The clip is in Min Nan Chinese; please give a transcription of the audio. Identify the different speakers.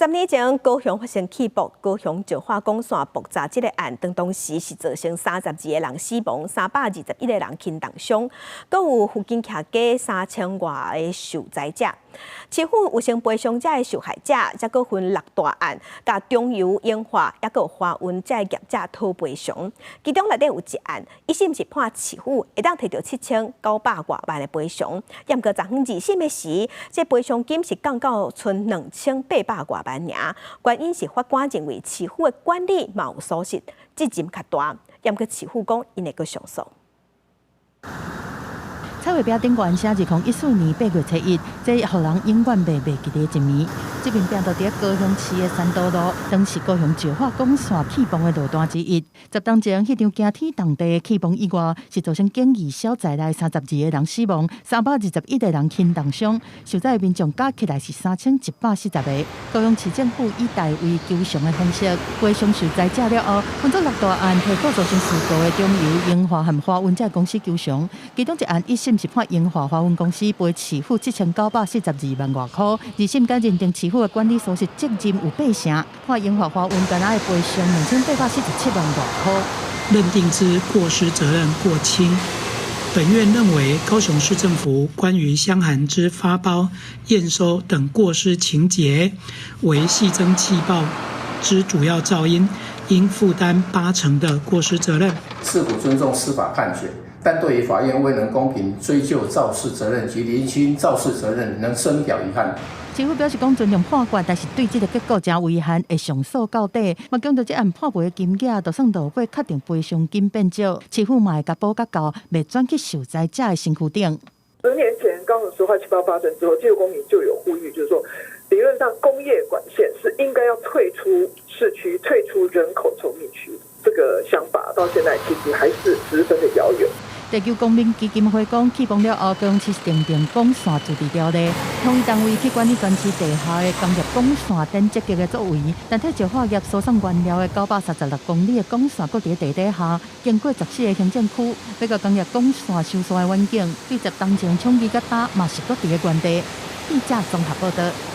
Speaker 1: 10年前，高雄發生氣爆，高雄石化管線爆炸這个案，當時是造成32個人死亡，321個人輕重傷，閣有附近徛家3000外个受災者。市府有先賠償這个受害者，才閣分六大案，共中油、榮華，抑閣有華運這个業者討賠償。其中內底有一案，一審是判市府會當提著7900外萬的賠償，毋過昨昏二審的時，這賠償金是降到賰2800外萬爾。原因是法官認為市府的管理嘛有疏失，責任較大。毋過市府講，𪜶會閣上訴。
Speaker 2: 彩繪餅頂懸寫2014年8月初1，這予人永遠袂袂記得的一暝。這面餅就佇高雄市的三多路，當時高雄石化管線氣崩的路段之一。10冬前，彼場驚天動地的氣崩意外，是造成簡易小在內32個人死亡，321個人輕重傷，受災的民眾加起來是3140個。高雄市政府以代為求償的方式賠償受災者了後，分做六大案提告造成事故的中油、榮華和華運這公司求償。其中一案一審是判榮華華運公司賠市府7942萬外箍，二審則認定市府的管理疏失責任有八成，判榮華華運干焦愛賠償2847萬外箍。
Speaker 3: 認定之過失責任過輕。本院認為高雄市政府關於箱涵之發包、驗收等過失情節，為繫增氣爆之主要肇因，應負擔八成的過失責任。
Speaker 4: 市府尊重司法判決，但對於法院未能公平追究肇事責任及釐清肇事責任，仍深表遺憾。
Speaker 2: 市府表示講尊重判決，但是對這个結果誠遺憾，會上訴到底。嘛強調這案判賠的金額，就算落尾確定賠償金變少，市府嘛會共補甲夠，袂轉去受災者的身軀頂。
Speaker 5: 10年前高雄石化氣爆發生之後，自由公民就有呼籲，就是說理論上工業管線是應該要退出市區、退出人口稠密區。這個想法到現在其實還是十分的遙遠。
Speaker 2: 地球公民基金會講，氣崩了後，高雄市訂定管線自治條例，統一單位去管理全市地下的工業管線等積極的作為。但替石化業輸送原料的936公里的管線，閣佇地底下，經過14個行政區，欲共工業管線修缮的遠景，對10冬前衝擊甲今嘛是閣佇咧原地。記者綜合報道。